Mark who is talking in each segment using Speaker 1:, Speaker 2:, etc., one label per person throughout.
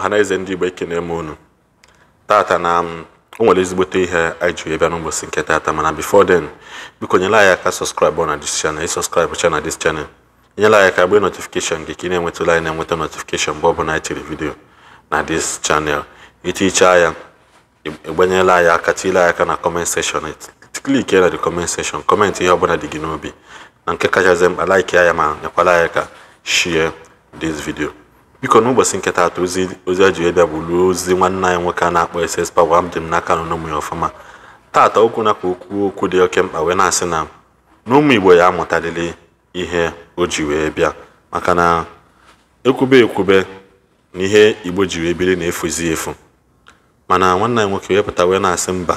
Speaker 1: Ọhaneze ndị Igbo, ekene m unu tata na o nwere ezigbote ihe anyị ji wee bịa n'ụbọchị nke tata. Mana before then, biko nyere anyị aka subscribe na this channel. Ị subscribe na this channel, nyere anyị aka gbee notification gị ka ị na-enwetụla anyị na-enweta notification mgbe ọbụla anyị tiri video na this channel. Itichaa ya, ịgbanyela anyị aka, tiile anyị aka na comment section, click na the comment section, comment ihe ọbụla dị gị n'obi. Na nke kachasị mkpa, like ya ma nyekwara anyị aka share this video. Biko, n'ụbọchị nke taata, ozi a ji wee bịa bụ ruo ozi nwanne anyị nwoke a na-akpọ SS Power. M dị m n'aka na ụmụ ya ọfụma taata. Okwu na ka okwu dị oke mkpa wee na-asị na n'ụmụ Igbo ya amụtalili ihe o ji wee bịa, maka na ekwube ekwube na ihe Igbo ji wee biri na-efuzi efu. Mana nwanne anyị nwoke wee pụta wee na-asị mba,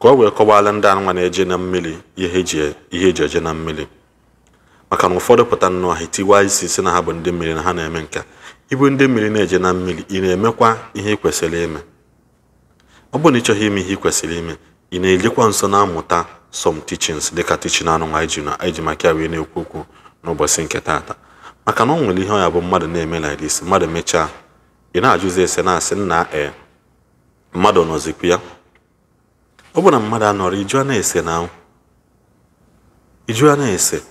Speaker 1: ka ọ wee kọwala ndị anụnwa na-eje na mmiri ihe eji eje na mmiri, maka na ụfọdụ pụta nnọọ ha etiwa isi si na ha bụ ndị mmiri, na ha na-eme nka. Ịbụ ndị mmiri na-eje na mmiri, ị na-emekwa ihe ị kwesịrị ime? Ọ bụrụ na ị chọghị ime ihe ị kwesịrị ime, ị na-ejekwa nso na-amụta some teachings, dịka teaching anụnwa anyị ji maka ya wee na-ekwu okwu n'ụbọchị nke taata. Maka na ọ nwere ihe ọ ya bụ mmadụ na-eme like this, mmadụ mechaa, ị na-ajụzi ese, na-asị nna ee, mmadụ nọzikwa ya. Ọ bụ na mmadụ anọrọ, iju na-ese na iju na-ese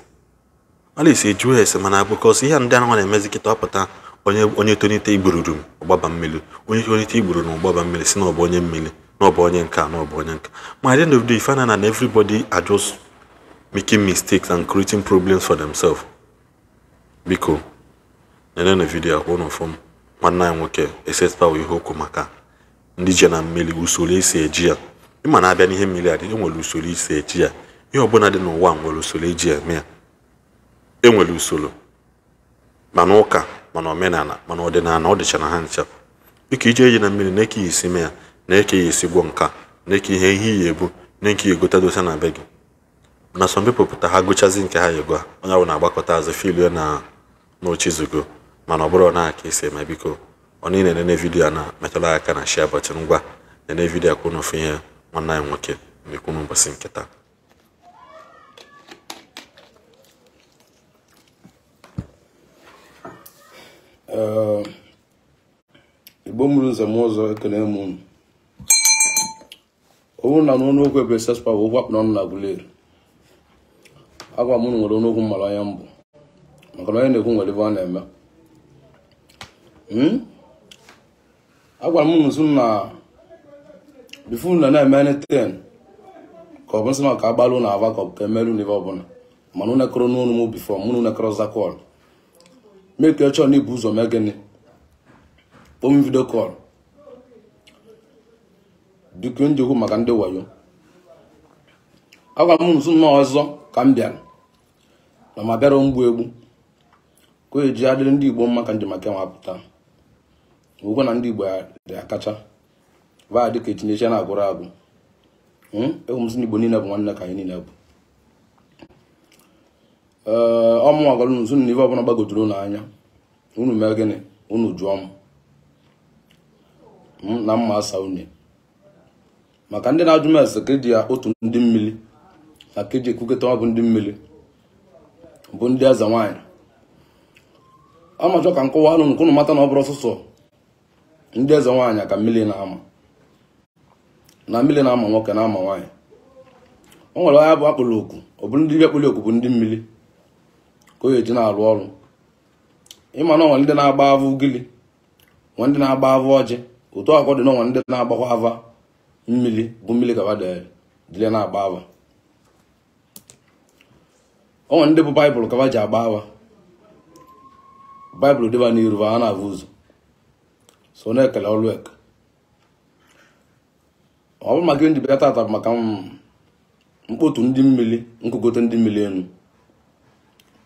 Speaker 1: alisi eju ese. Mana because ihe ndị anụnwa na-emezi kịta, ọpụta onye tonite igbururu ọgbaba mmiri, onye tonite igburu na ọgbaba mmiri, si na ọ bụ onye mmiri, na ọ bụ onye nka, na ọ bụ onye nka. Ma at the end of the day, you find out that everybody are just making mistakes and creating problems for themselves. Biko, nene na video akwụ ụnụ fọm nwanne anyị nwoke SS Power ihe okwu maka ndị je na mmiri, usoro esi eji ya. Ịma na-abịa n'ihe mmiri adị, enwere usoro isi eji ya. Ihe ọbụla dị n'ụwa nwere usoro eji eme ya. Enwere usoro, mana ụka, mana omenala, mana ọdịnala, ọ dịcha na ha ncha. Dịka ije eji na mmiri, na-eke ya isi mee ya, na-eke ya esi gwọ nka, na-eke ihe iyi ebu, na-eke ya egota dosa na be gị. Na some people pụta, ha gụchazi nke ha ego a, onye ọbụla na-agbakọta azụ filie na n'ochizugo. Mana ọ bụrụ na aka esi eme, biko, ọ niile nene video a na metụla aka na share button. Ngwa, nene video ka unu fụ ihe nwanne anyị nwoke na-ekwu n'ụbọchị nke taa.
Speaker 2: Igbo mụrụ nze m ọzọ, ekele m unu. Ọ bụrụ na n'ọnụ okwu ebe SS Power, okwu akpụ n'ọnụ na Aguleri, agwa m unu nwere ọnụ okwu mmara anya mbụ, maka na onye na-ekwu nwere ebe ọ na-eme. Agwara m unu sị na before unu na-eme anything, ka ọ bụ nsị na ka agbalụ na ava, ka ọ bụ ka emerụ n'ife ọbụla, mana unu ekọrọ n'ọnụ m before mụ unu ekọrọ zakọl make sure na ibu ụzọ mee gịnị, kpọọ m video call. Biko, njikwu maka ndị wayo. Agwara m unu sị nnọọ ọzọ ka m bịara na ma bịara mgbu egbu ka o eji adịrị ndị Igbo mma, ka njem aka nwa pụta okwu na ndị Igbo dị akacha vaa dịka etinyecha na-agwụrụ agwụ. Egwu m sị na Igbo niile bụ nwanne, ka anyị niile bụ. Ee, ọmụnwa gwara unu sị na ife ọbụla gbagojuru unu anya, unu mee gịnị, unu jụọ m na mma asa unu. Maka ndị na-ajụ m ese ka eji ya otu ndị mmiri na ka eji ekwukọta, ọ bụ ndị mmiri bụ ndị eze nwaanyị. Amachọ ka nkọwa unu ka unu mata na ọ bụrụ ọsụsọ ndị eze nwaanyị ka mmiri na-ama, na mmiri na-ama nwoke, na-ama nwaanyị. O nwere onye bụ akpụrụ oku, ọ bụrụ ndị akpụrụ oku bụ ndị mmiri ka o eji na-arụ ọrụ. Ịma na onwere ndị na-agba ava ugili, nwe ndị na-agba ava ọjị, otu akọ dị na onwere ndị na-agbakwa ava mmiri, bụ mmiri ka dịrị na-agba ava. O nwere ndị bụ baịbụl ka ji agba ava, baịbụl dịba n'iru ha na-avụ ụzọ. So na-ekele ọrụ eke. Ọ bụrụ maka ndị bịa tata bụ maka mkpotu ndị mmiri, nkụgote ndị mmiri enu,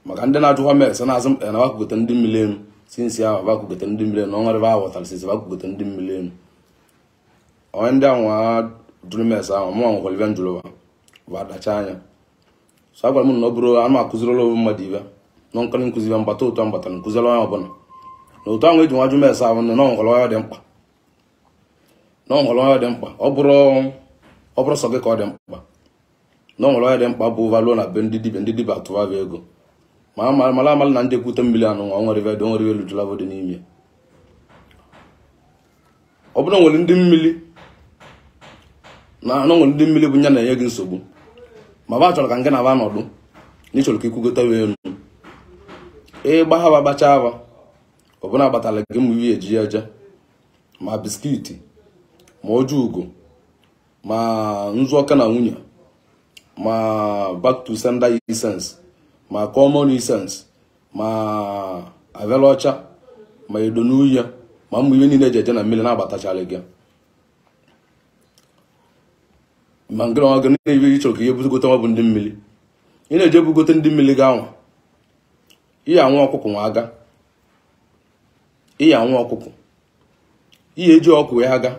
Speaker 2: maka ndị na-ajụkwa m ese na-asị m na bakụgote ndị mmiri enu sinsi ahụ, bakụgote ndị mmiri enu na ọnwere ebe ghọtara sinsi bakụgote ndị mmiri enu. Onye ndị ahụ jụrụ m ese ahụ, mụnwa nwekwara ibe njụrụ va adacha anya. So agwara m na ọ bụrụ anụ akụzirila ovu mmadụ ibe nọ nkọrị nkụzi ibe mgbata otu a mgbatara nkụziri onye ọbụla na otu ahụ eji nwa jụ m ese ahụ, na ọ nwekwara onye dị mkpa, na ọ nwere onye dị mkpa. Ọ bụrụ sọ gị ka ọ dị mkpa, na ọ nwere onye dị mkpa bụ valuo na be ndị dibịa, ndị dibịa atụva ego ma mara amala na ndị ekwute mmiri anụ nwa nwere ibe dị, nwere ibe lujula dị n'ime. Ọ bụrụ nwere ndị mmiri na nwere ndị mmiri bụ nya na-enye gị nsogbu ma ba chọrọ ka ngị na ba nọdụ na ịchọrọ ka ikwugote wee enu ịgba ha gbacha aba ọ bụla agbatala gị mgbe ihe eji eje ma biskiti ma oju ugo ma nzu ọka na nwunye ma back to sender essence ma common essence ma avela ọcha ma edo n'uye ma mmụ ihe niile eji eje na mmiri na-agbatachala gị ma ngịrị ọgụ na-ebe ị chọrọ ka ihe bugote ọ bụ ndị mmiri ị na-eje bugote ndị mmiri gị anwa ihe anwụ ọkụkụ nwa aga ihe anwụ ọkụkụ ihe eji ọkụ ya aga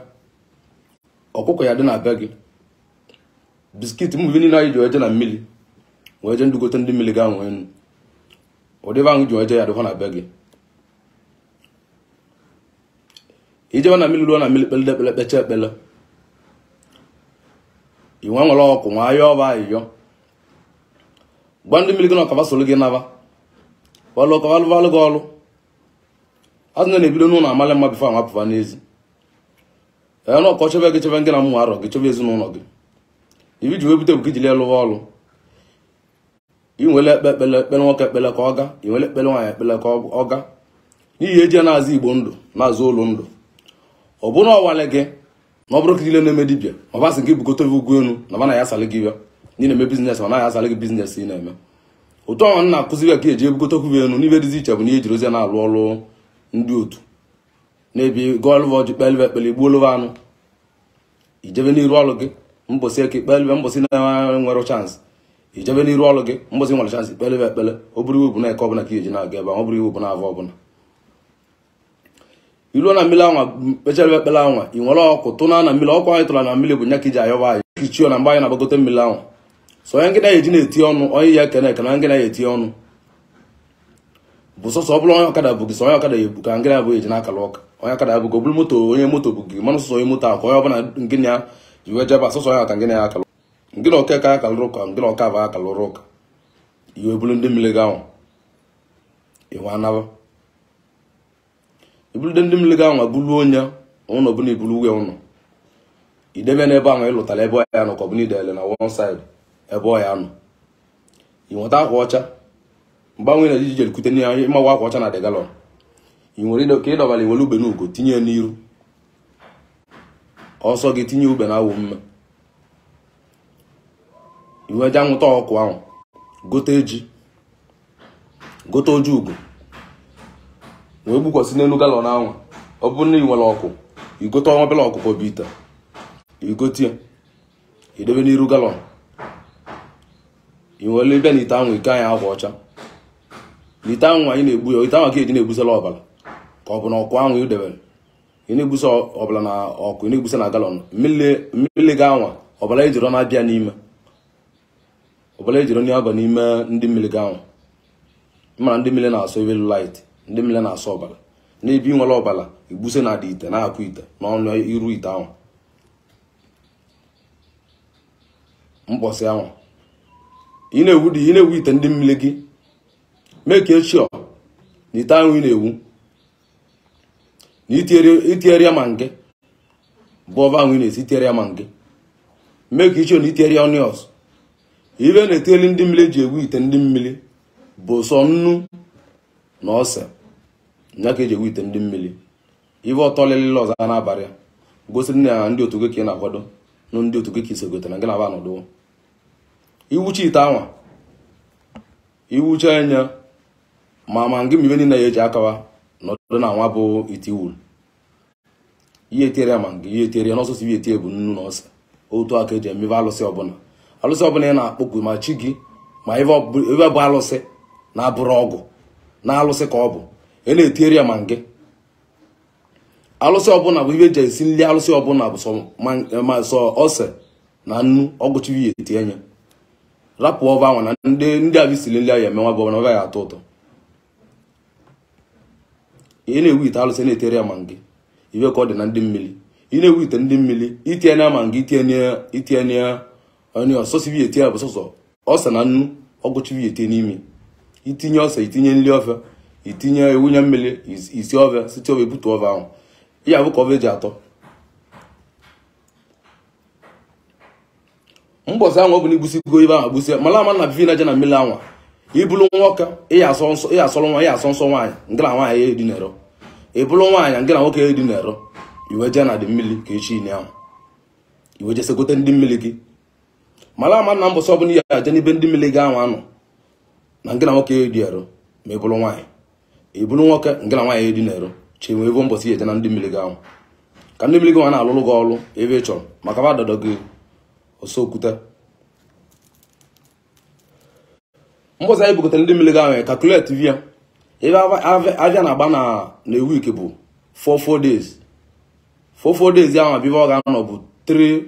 Speaker 2: ọkụkọ ya dị na be gị biskit mmụ ihe niile anyị ji eje na mmiri wee je ndugote ndị mmiri gị anwa enu ụdịbe ahụ ji eje ya dịkwa na be gị ijebe na mmiri ruo na mmiri kpelide ekpele kpecha ekpele inwe nwere ọkụ nwa ayọ ọba ayịyọ gwa ndị mmiri gị na ọkaba soro gị naba walụ ọkaba lụvalụ gị ọlụ azụ na na-ebido n'ụlọ amalị mma bifo amapụva n'ezi ee na ọkọ chebe gị chebe gị na mmụ arọ gị chebe ezinụlọ gị ibi ji wee bute bụ ka ijili lụwa ọlụ inwele ekpe ekpele ekpele nwoke ekpele ka ọ ga inwele ekpele nwaanyị ekpele ka ọ ga n'ihi eji ya na-azụ igbo ndụ na-azụ ụlọ ndụ ọ bụrụ na ọwalị gị na ọ bụrụ ka ile na-eme dibịa ma basị gị bugote ugwu elu na mana ya asalị gị bịa na ị na-eme biznes ma naghị asalị gị biznes ị na-eme otu ọnwa nna akụziri ya ka eji ebugote kwubi elu n'ibe dịzi iche bụ na ihe ejiri ozi na-alụ ọrụ ndị otu na-ebi gọlva ji kpelibe ekpele igbuo anụ ijebe n'iru ọrụ gị mbọsị eke ikpelibe mbọsị na-nwere chansị ijebe n'iru ọrụ gị mbọsị nwere chansị ikpelibe ekpele ọ bụrụ iwu bụ na eke ọbụla ka eji na-aga ebe ahụ ọ bụrụ iwu bụ na avọ ọbụla iruo na mmiri anwa kpechara ekpere anwa ị nwere ọkụ tụna na mmiri ọkụ anyị tụrụ na mmiri bụ nya ka iji ayọba anyị kichio na mgbe anyị na-agbagote mmiri anwa so onye nkịta eji na-eti ọnụ onye ya ekene ekene onye nkịta ya eti ọnụ bụ sọsọ ọ bụrụ onye ọkada bụ gị sọ onye ọkada ya ebu ka nkịta ya bụ eji na-akala ụka onye ọkada ya bụ gị ọ bụrụ moto onye moto bụ gị mana sọsọ onye moto ahụ ka onye ọbụla nkịta ya ji wee jebe sọsọ onye ka nkịta ya akala nkịta ọka ka ya kalụrụ ụka nkịta ọka bụ akalụrụ ụka iwe bụrụ ndị mmiri gị ahụ iwe anaba ibulude ndị mmiri gị ahụ buluo onye ụlọ bụ na ibulu uwe ụlọ idebe n'ebe ahụ ịlụtara ebe ọya nọ ka ọ bụ na idele na one side ebe ọya nọ ị nweta akwa ọcha mgbanwe na ejiji elikute n'ihe ịmawa akwa ọcha na dị galọn ị nwere ka ịdọbara iwere ube n'ugo tinye n'iru ọsọ gị tinye ube na awụ mme iwe ja nwụta ọkụ ahụ gote ji gote oji ugo wee gbukwasị n'elu galọn ahụ ọ bụrụ na ị nwere ọkụ igote ọnwa bela ọkụkọ bụ ite igote idebe n'iru galọn ị nwere bịa n'ite ahụ ike anyị akwa ọcha n'ite ahụ anyị na-egbu ya ite ahụ ka eji na-egbusala ọbara ka ọ bụ na ọkụ ahụ ị debere ị na-egbusa ọbara na ọkụ ị na-egbusa na galọn mmiri gị anwa ọbara ejiri na-abịa n'ime ọbara ejiri na-aba n'ime ndị mmiri gị anwa mana ndị mmiri na-asọ elu light ndị mmiri na-asọ ọbara n'ebe ị nwere ọbara igbuse na adị ite na-akụ ite n'ọnụ iru ite ahụ mkpọsị ahụ ị na-ewu dị ị na-ewu ite ndị mmiri gị mee ka echi na ite ahụ ị na-ewu na itinyere ya ma nke bụ ọba ahụ ị na-esi itinyere ya ma nke mee ka ichio na itinyere ya onions ibe na-etinyere ndị mmiri eji ewu ite ndị mmiri bụ sọ nnu na ose nya ka eji ewu ite ndị mmiri ibe ọtọ lelele ọzọ a na-abalị ya gosiri na ndị otu gị ka ị na-akwado na ndị otu gị ka isogote na gị na-aba anọdụ iwuchi ite anwa iwuchi anya ma ngị ma ibe niile ya eji akawa nọdụ na nwa bụ ite iwuru ihe etiere ya ma ngị ihe etiere ya n'ọsọsọ ihe etie bụ nnu na ose otu aka eji emebe alụsị ọbụla alụsị ọbụla ị na-akpọku ma chi gị ma ibe bụ alụsị na-abụrụ ọgwụ na alụsị ka ọ bụ ị na-etiere ya ma ngị alụsị ọbụla bụ ibe eji esi nri alụsị ọbụla bụ ma sọ ose na nnu ọgụchibi ya etinye ya rapụ ọba anwa na ndị abịa siri nri ahụ emenwa bụ ọbụla ya atọ ụtọ ị na-ewu ite alụsị na-etere ya ma ngị ibe ka ọ dị na ndị mmiri ị na-ewu ite ndị mmiri itinye ya ma ngị itinye ya onye ọsọsibi etinye ya bụ sọsọ ose na nnu ọgụchibi ya etinye n'ime itinye ose itinye nri ofe itinye ewunye mmiri isi ofe site ofe butu ofe ahụ ihe abụ ka ofe eji atọ Mbọsị ahụ ọ bụ na igbusigo ibe ahụ gbusie mala ama na bivi na-eje na mmiri anwa ibulu nwoke ịya asọ nsọ ịya asọrọ nwa ịya asọ nsọ nwaanyị nke na nwaanyị ya edinero ibulu nwaanyị nke na nwoke ya edinero iwe jee na dị mmiri ka echi ini ahụ iwe jee segote ndị mmiri gị mala ama na mbọsị ọbụla ya aje n'ibe ndị mmiri gị ahụ anọ na nke na nwoke ya edinero ma ibulu nwaanyị ibulu nwoke nke na nwaanyị ya edinero chinwe ebe mbọsị ya eje na ndị mmiri gị ahụ ka ndị mmiri gị nwa na-alụrụ gị ọrụ ebe ị chọrọ maka ba dọdọ gị osokwute mbọsị anyị bugotere ndị mmiri gị ahụ calculate via ebe avia na-agba na week bụ 4 days 4 days ahụ abịa ọ ga-anọ bụ 3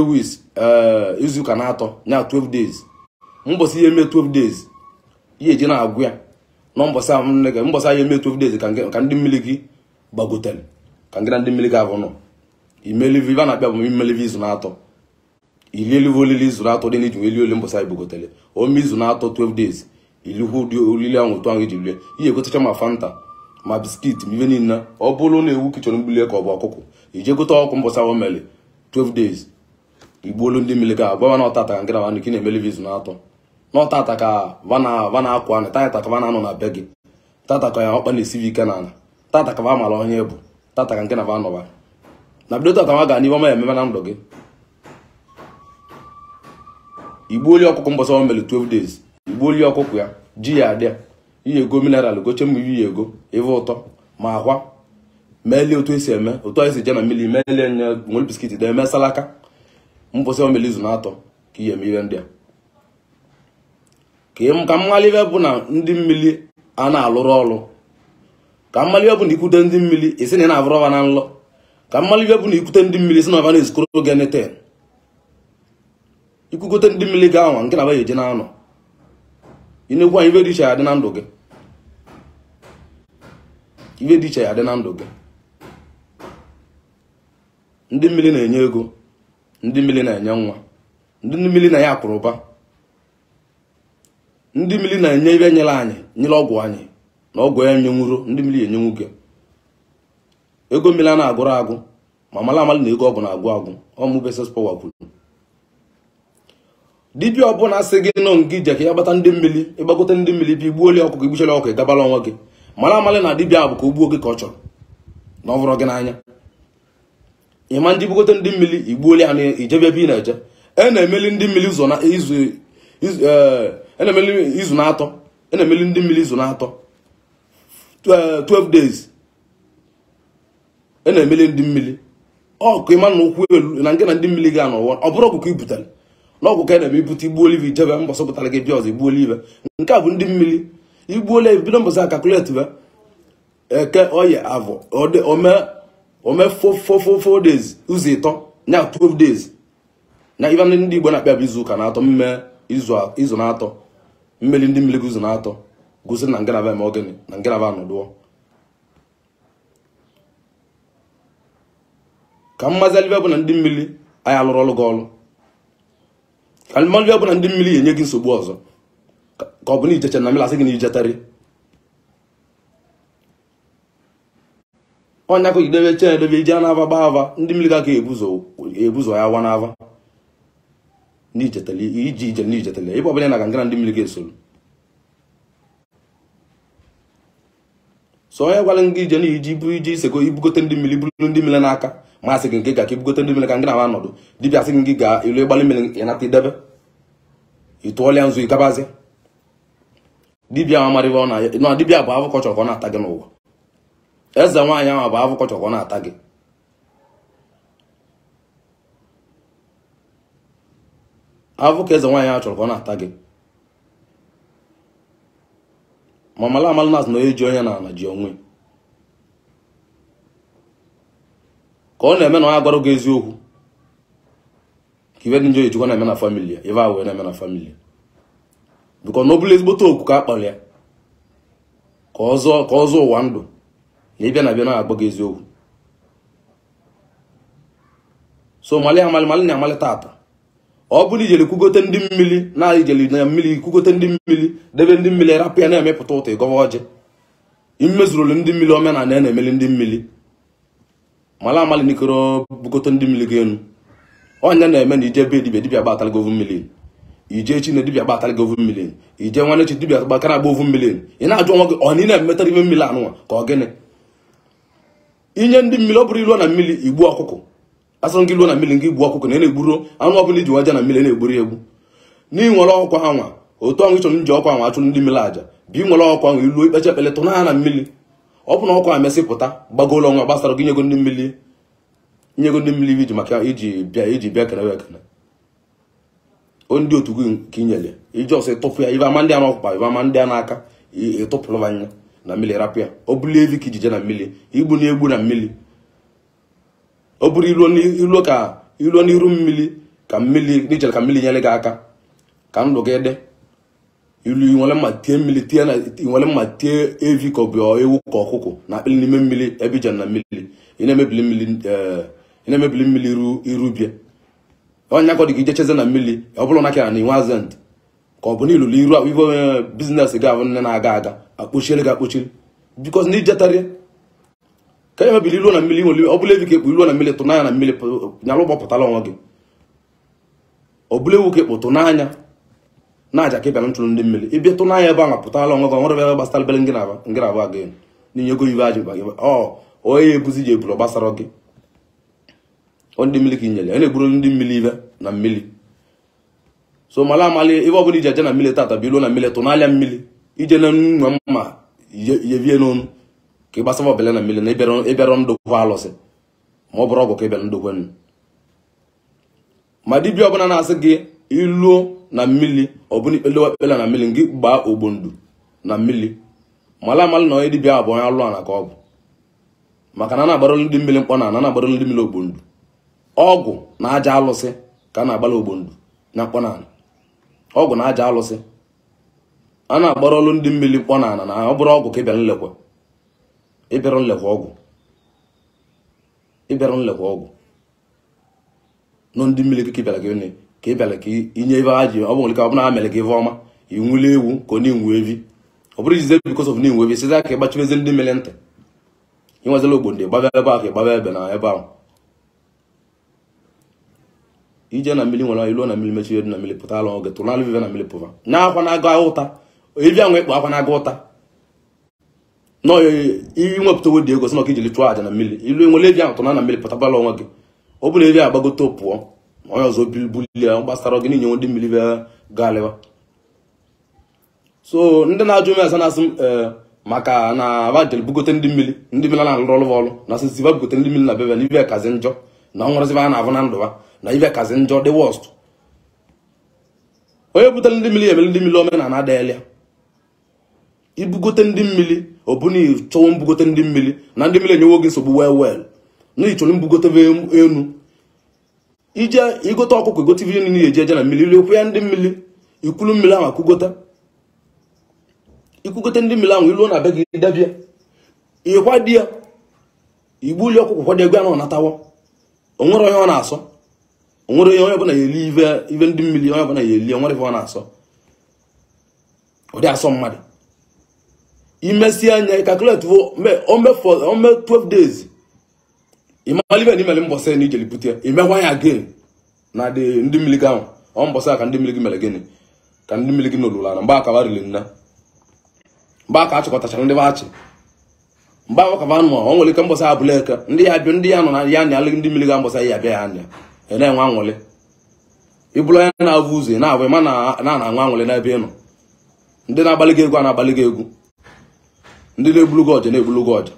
Speaker 2: weeks izuụka na atọ ya 12 days mbọsị ihe eme 12 days ihe eji na-agwụ ya na mbọsị ahụ nne gị mbọsị anyị eme 12 days ka ndị mmiri gị gbagotere ka ngị na ndị mmiri gị abụ nọ imelivi ibe a na-akpịa bụ imelivi izu na atọ ilielive olili izu na atọ dị n'iji wee lie ole mbọsị anyị bugotere ome izu na atọ 12 days ilikwu ụdị olili ahụ otu ahụ iji lie ihe egotecha ma fanta ma biskit ma ibe niile ọ bụrụ na ewu kichọrọ mgbulie ka ọ bụ ọkụkọ ije gote ọkụ mbọsị ahụ mere 12 days igbuolu ndị mmiri ga agwa na ọtata ka nkịta nwanne ka ị na-emelivi izu na atọ na ọtata ka va na-akwa anị tata ka va na-anọ na be gị tata ka ya ọkpa na-esivi ike n'ala tata ka va mara onye bụ tata ka nke na va nọba na bido tata nwa ga n'ihe ọma ya ememe na ndụ gị igbuoli ọkụkọ mbọsị ahụ mere 12 days igbuoli ọkụkọ ya ji ya adị ya ihe ego mineral goche mmiri ihe ego ive ụtọ ma akwa meelie otu esi eme otu anyị si je na mmiri meelie nye nwere biskit dị eme salaka mbọsị ahụ mere izu na atọ ka ihe eme ihe ndị a ka mmalive bụ na ndị mmiri a na-alụrụ ọrụ ka mmalive bụ na ikwute ndị mmiri isi na ị na-abụrụ ọba na nlọ ka mmalive bụ na ikwute ndị mmiri isi na ọba na-ezukọrọ oge neten ikwugote ndị mmiri gị anwa nke na ba eje na anọ inekwu anyị ibe dị iche ya adị na ndụ gị ibe dị iche ya adị na ndụ gị ndị mmiri na-enye ego ndị mmiri na-enye nwa ndị mmiri na-enye akụrụba ndị mmiri na-enye ibe nyere anyị nyere ọgwụ anyị na ọgwụ ya nyenwuro ndị mmiri enyenwu gị ego mmiri a na-agụrụ agụ ma mara amali na ego ọgwụ na-agụ agụ ọmụ Power kwuru dibịa ọbụla asị gị nọ ngị ije ka ya gbata ndị mmiri ịgbagote ndị mmiri bịa igbuoli ọkụkọ igbuchara ọkụ ịgabala onwe gị mara amali na dibịa bụ ka o gbuo gị ka ọ chọrọ na ọ vụrụ gị n'anya ịma ndị bugote ndị mmiri igbuoli ha na ijebe ebe ị na-eje e na-emeli ndị mmiri izu na izu na atọ e na-emeli ndị mmiri izu na atọ 12 days e na-emeli ndị mmiri ọkụ ịma na ụkwụ elu na nke na ndị mmiri ga-anọ ọ bụrụ ọkụkọ i butere n'ọgwụ ka na-eme ibute igbuoli ibe ijebe mbọsị pụtara gị bịa ọzọ igbuoli ibe nke a bụ ndị mmiri igbuola ebido mbọsị a calculate be eke oye avọ ome 4 days ụzọ ịtọ nya 12 days na ibe ndị Igbo na-akpịa bụ izu ụka na atọ mme izu na atọ mmeli ndị mmiri gị izu na atọ gosi na ngalaba eme ogene na ngalaba anọdụọ ka mmazi alibe bụ na ndị mmiri anyị alụrụ ọrụ gị ọrụ ka mmalụ bụ na ndị mmiri enye gị nsogbu ọzọ ka ọ bụ na ijeche na mmiri asị gị na ijetarị ọnya ka idebe che edebe ije na-ava gba ava ndị mmiri ga-aka ebuzo ya wa n'ava na ijetele iji ije na ijetele ebe ọbụla na ga ngara ndị mmiri ga-esoro so onye gwara gị ije na iji bụ iji iseko ibugote ndị mmiri buru ndị mmiri n'aka ma asị gị nke ga ka ibugote ndị mmiri ka ngị na anọdụ dibịa asị gị ga ilu ịgbalị mmiri ịnata idebe ịtụọlịa nzu ịgabazi dibịa ahụ amarịba ọ na dibịa bụ avụ kọchọrọ ka ọ na-ata gị n'ụwa eze nwaanyị ahụ bụ avụ kọchọrọ ka ọ na-ata gị avụ ka eze nwaanyị ahụ chọrọ ka ọ na-ata gị ma mala amala na asị na onye ji onye na ana ji onwe ka ọ na-eme na ọ agwara gị eziokwu ka ibe dị njọ ejikwa na-eme na famili ya ibe ahụ na-eme na famili ya bikọ na ọ bụla ezigbote okwu ka a kpọrọ ya ka ọ zọọ ụwa ndụ na ịbịa na bịa na-agba gị eziokwu so mali amali mali na amali tata ọ bụrụ ijele kwugote ndị mmiri na ijele na mmiri kwugote ndị mmiri debe ndị mmiri rapụ ya na-emepụta ụtọ ịgọwa ọjị imezurulu ndị mmiri omenala na-emeli ndị mmiri mala amali nikoro bugote ndị mmiri gị enu Ọnya na-eme na ije be dibịa, dibịa gbatara gị ovu mmiri. Ije chi na dibịa gbatara gị ovu mmiri. Ije nwanne chi dibịa gbakara agba ovu mmiri. Ị na-ajụ onwe gị ọ na ị na-emetara ime mmiri anụnwa ka ọ gịnị? Inye ndị mmiri ọ bụrụ iluo na mmiri igbu ọkụkọ. Asọrọ gị iluo na mmiri gị igbu ọkụkọ na ị na-egburu anụ ọbụla iji waja na mmiri na-egburu egbu. N'inwere ọkwa anwa otu ọnwụ ịchọrọ nji ọkwa anwa achụrụ ndị mmiri aja bụ inwere ọkwa ahụ iluo ikpecha ekpele tụ na mmiri. Ọ bụ na ọkwa emesị pụta gbagolo ọnwa gbasara gị nyego ndị mmiri nyego ndị mmiri iji maka iji bịa kenewe ekene. O ndị otu gị ka inyere iji ọsọ ịtụpụ ya ibe ama ndị a n'ọkpa ibe ama ndị a n'aka ịtụpụrụ anya na mmiri rapụ ya. Ọ bụrụ evi ka ijije na mmiri igbu na egbu na mmiri. Ọ bụrụ iluo ka iluo n'iru mmiri ka mmiri n'ichere ka mmiri nyere gị aka ka ndụ gị dị. Ilu nwere mma tie mmiri tie na nwere mma tie evi ka ọ bụ ewu ka ọkụkọ na akpịrị n'ime mmiri ebe ije na mmiri ị na-emebili mmiri ị na-emebili mmiri iru bie. Onye akọ dị ka ije cheze na mmiri ọ bụrụ na ka na inwe azent ka ọ bụ na ilulu iru ive biznes gị ahụ nne na-aga aga akpọchiere gị akpọchiri bikos na ijetarịa ka ya mebili iluo na mmiri nwere ọ bụla evi ka ekpu iluo na mmiri tụnanya na mmiri nyalụ gbọpụtala onwe gị. Ọ bụla ewu ka ekpu tụnanya na aja ka ị bịara ntụrụ ndị mmiri ịbịa tụnanya ebe ahụ pụtala onwe gị ọnwere ebe gbasara bere ngị na-abụ aga n'inye ego ive aja ọ onye ebuzi ji eburu gbasara gị. Ọ ndị mmiri ka inyere ya na-egburu ndị mmiri ive na mmiri. So mala amali ive ọbụla iji eje na mmiri tata bụ iluo na mmiri tụnalịa mmiri ije na nwa mma yevie n'onu ka ị gbasara ọbele na mmiri na ịbịara ndokwa alụsị ma ọ bụrụ ọgwụ ka ịbịara ndokwe nnu. Ma dibịa ọbụla na-asị gị iluo na mmiri ọbụna ikpelewa ekpele na mmiri gị gbaa ogbondu na mmiri mala amali na onye dibịa abụ onye alụ ana ka ọ bụ maka na a na-agbara ndị mmiri mkpọ na ana na-agbara ndị mmiri ogbondu. Ọgwụ na aja alụsị ka a na-agbara ogbondu na mkpọ na ana. Ọgwụ na aja alụsị a na-agbara ọlụ ndị mmiri mkpọ na ana na ọ bụrụ ọgwụ ka ịbịara nlekwa ịbịara nlekwa ọgwụ ịbịara nlekwa ọgwụ nọ ndị mmiri ka ịbịara gị ka ị bịara ka inye ibe ha ji ọ bụ nwere ka ọ bụla ha mere gị ife ọma inwule ewu ka ọ na-enwe evi ọ bụrụ ijize because of na-enwe evi siza ka ịgbachibeze ndị mmiri ntị inwezela ogbonde gbaba ebe ahụ ka ịgbaba ebe na ebe ahụ. Ije na mmiri nwere iluo na mmiri mechie na mmiri pụtala oge tụnalụ vive na mmiri pụva nya akwa na-aga ụta evi ahụ ịkpụ akwa na-aga ụta nọ inwepụta owo dị ego sị na ọka ijili chụọ aja na mmiri ilu nwere evi ahụ tụna na mmiri pụtabala onwe gị. Ọ bụrụ evi agbagote pụọ onye ọzọ bulie gbasara gị n'inye ndị mmiri galịwa. So ndị na-ajụ m asa na-asị m maka na abajel bugote ndị mmiri ndị mmiri na-alụ ọrụ ọrụ na asịsị ba bugote ndị mmiri na bebe na ibe kazi njọ na ọnwerezi a na-avụ na ndụ ha na ibe kazi njọ dị worst. Onye butere ndị mmiri emere ndị mmiri omenala adịghịla ibugote ndị mmiri ọ bụ na ịchọwo mbugote ndị mmiri na ndị mmiri enyewo gị nsogbu well na ịchọrọ mbugote enu ije igote ọkụkọ igote ihe niile eji eje na mmiri ilu ya ndị mmiri ikwulu mmiri ahụ akụgota ikwugote ndị mmiri ahụ iluo na be gị debie ịkwa di ya igbuli ọkụkọ kwado egbe ahụ natawo onwere onye ọ na-asọ onwere onye ọbụla ya eli ive ndị mmiri onye ọbụla ya eli onwere ife ọ na-asọ ọ dị asọ mmadụ. Imesi anya calculate ome 12 days imalibe ni mele mbọsị na ijeli pụta imekwa ya again na dị ndị mmiri gị ahụ ọ mbọsị ka ndị mmiri gị mere gịnị ka ndị mmiri gị nọlụrụ ala mgbe aka barili nna mgbe aka achịkọtachara ndị achị mgbe ahụ ka anụ ọ nwere ike mbọsị abụla eke ndị ya bịa ndị ya nọ na ya anya alị ndị mmiri ga mbọsị ya bịa ya anya ị na-enwe anwụlị ịbụrụ onye na-avụ ụzọ ị na-avụ ịma na na-anwe anwụlị n'ebe ị nọ ndị na-agbalị gị egwu a na-agbalị gị egwu ndị na-egbulu gị ọja na-egbulu gị ọja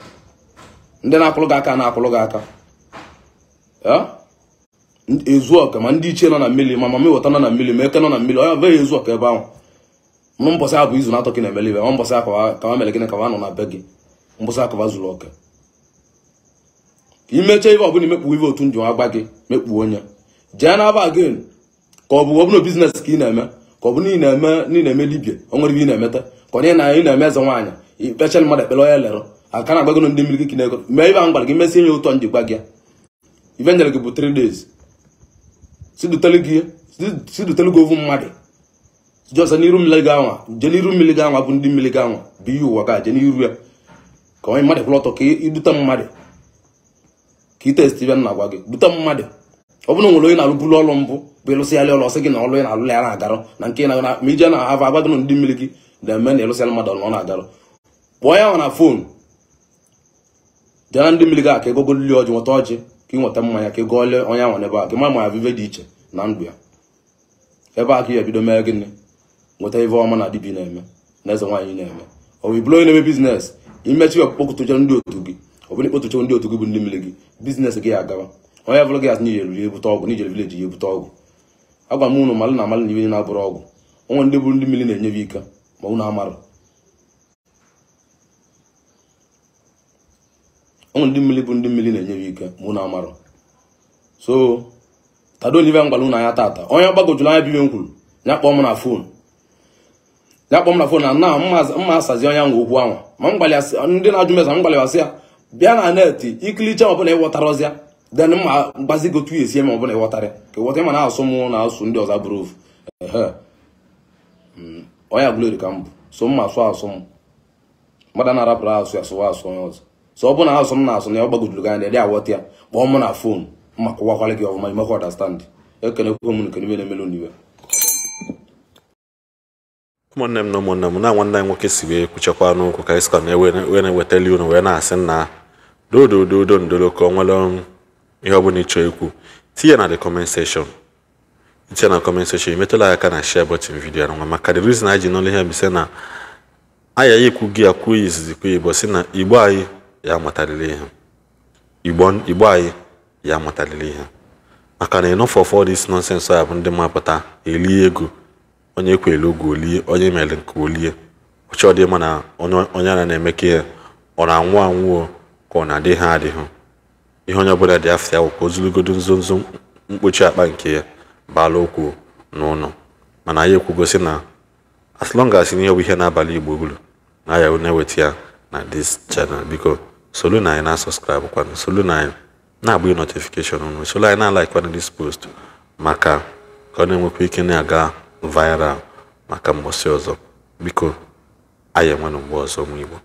Speaker 2: ndị na-akwụrụ gị aka na-akwụrụ gị aka ezu ọka ma ndị ichie nọ na mmiri ma mama ịwọta nọ na mmiri ma eke nọ na mmiri onye ọbụghị ezu ọka ebe ahụ mụ mbọsị abụ izu na-atọ gị na-emele ibe ma mbọsị ka ma mere gịnị ka ma nọ na be gị mbọsị akaba zuru ọka ka imecha ibe ọbụla imekpu ibe otu njem agba gị mekpuo onye jee na aba again ka ọ bụ ọbụla biznes ka ị na-eme ka ọ bụ na ị na-eme dibịa o nwere ibe ị na-emeta ka ọ na ị na-eme eze nwaanyị ikpechara mmadụ ekpere onye lere aka na-agbago ndị mmiri gị na-ego mee ibe ahụ gwara gị mesie nye ụtọ njikwa gị ibe nyere gị bụ 3 days si dutelu gị ovu mmadụ jọsa n'iru mmiri gị anwa jee n'iru mmiri gị anwa bụ ndị mmiri gị anwa bụ ihe ụwa ga jee n'iru ya ka onye mmadụ kwụrụ ọtọ ka idute mmadụ ka i testi ibe nna gwa gị dute mmadụ Ọ bụrụ nwere onye na-alụbulu ọlụ mbụ bụ ịlụsịalị ọlụ ọsị gị na ọlụ ị na-alụ ya na-agarụ na nke na ma ije na ava agwa gị na ndị mmiri gị na-eme na ịlụsịalị mmadụ ọlụ ọ na-agarụ kpọọ ya na fon jee na ndị mmiri gị a ka egogolili ọjị nweta ọjị ka ị nweta mmanya ka ị gọọle onye ahụ n'ebe a ka ma ma vive dị iche na ndụ ya ebe a ka ị ebido mee gịnị nweta ive ọma na dibi na-eme na eze nwaanyị na-eme ọ bụ ibụrụ onye na-eme biznes imechi kpọkụtụcha ndị otu gị ọ bụrụ ikpọtụcha ndị otu gị bụ ndị mmiri gị biznes gị agawa onye bụrụ gị asị na ijere ebute ọgwụ na ijere vileji ya ebute ọgwụ agwa m unu malụ na amalụ na iwe na-abụrụ ọgwụ onwe ndị bụ ndị mmiri na-enye ike ma unu amarụ onwe ndị mmiri bụ ndị mmiri na-enye ike ma unu amarụ so tado n'ive mgbala unu anya tata onye gbagojuru anya bibe m kwuru ya kpọọ m na fon ya kpọọ m na fon na na mma asazi onye ahụ okwu ahụ ma m ndị na-ajụ meza m gbalịwasị ya bịa na neti ikilicha ọbụla ịghọtarọzịa then mma mgbazi gị otu esi eme ọbụla ịghọtara ka ịghọta ịma na-asụ mụ na asụ ndị ọzọ bụrụ ofu ehe onye agụleri ka m bụ so mma asụ asụ m mmadụ na-arapụrụ asụ ya sụwa asụ onye ọzọ so ọ bụ na asụ m na-asụ na ya gbagojuru gị anya dị aghọta ya kpọọ m na fon mma kụwakwala gị ọfụma imekwa ọdastand ekenekwe m nke n'ime na-emelu n'iwe.
Speaker 1: Ụmụnne m na ụmụnne m na nwanne anyị nwoke si wee kwuchakwa n'okwu ka ịsịkwa na wee na-ewetali unu wee na-asị na dodododo ndolo ka ọ nwere ihe ọbụla ịchọ ikwu tinye na the comment section tinye na comment section emetụla aka na share button video na nwa maka the reason anyị ji n'ụlọ ihe bụ sị na aya ya ekwu gị akwụ izizi kwu igbo sị na igbo anyị ya amatalili ihe igbo anyị ya amatalili ihe maka na enough of all this nonsense ya bụ ndị mapụta elie ego onye ekwelu oge olie onye mere nke olie ọchọ dị mma na onye ara na-eme ka ihe ọ na-anwụ anwụọ ka ọ na-adị ha adịghị ihe onye ọbụla dị afọ ya wụ ka o zulugodo nzonzo mkpochi akpa nke ya baala okwu n'ụlọ mana anyị ekwugosi na as long as ihe bụ ihe n'abalị igbo bụrụ na ya na-eweta ya na this channel biko solu na anyị na subscribe kwanụ solu na anyị na-agbụ notification unu solu anyị na-like kwanụ this post maka ka ọ na-enwekwa ike na-aga viral maka mgbọsị ọzọ biko anyị enwenụ mgbe ọzọ ụmụ igbo.